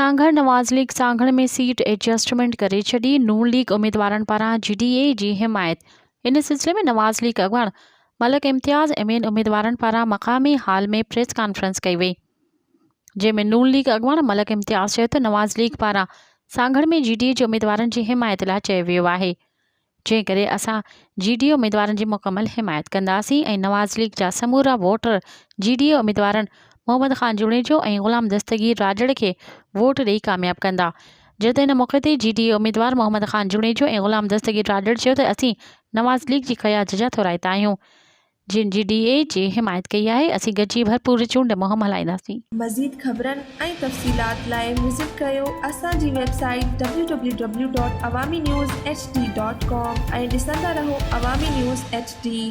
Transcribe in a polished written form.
Sanghar, Nawaz league Sanghar ۾ seat adjustment ڪري ڇڏي، نون ليگ اميدوارن پاران جي ڊي اي جي حمايت، ان سلسلي ۾ نواز ليگ اڳواڻ ملڪ امتياز ۽ ٻين اميدوارن پاران مقامي هال ۾ پريس ڪانفرنس ڪئي وئي، جنهن ۾ نون ليگ اڳواڻ ملڪ امتياز چيو ته نواز ليگ پاران سانگهڙ ۾ جي ڊي اي جي اميدوارن جي حمايت لاء چيو ويو آهي، جنهن ڪري اسان جي ڊي اي اميدوارن جي مڪمل حمايت ڪنداسين ۽ نواز ليگ جا سمورا ووٽر جي ڊي اي اميدوارن محمد خان جوڻيجو ۽ غلام دستگير راڄڙ کي ووٽ ڏئي ڪامياب ڪندا. جڏهن ته ان موقعي تي جي ڊي اي اميدوار محمد خان جوڻيجو ۽ غلام دستگير راڄڙ چيو ته اسين نواز ليگ جي قيادت جا ٿورائتا آهيون جن جي ڊي اي جي حمايت ڪئي آهي، اسين گڏجي ڀرپور چونڊ مهم هلائينداسين. مزيد خبرن ۽ تفصيلات لاء وزٽ ڪريو اسان جي website W W W dot Awami news H D dot com ۽ ڏسندا رهو عوامي نيوز ايڇ ڊي.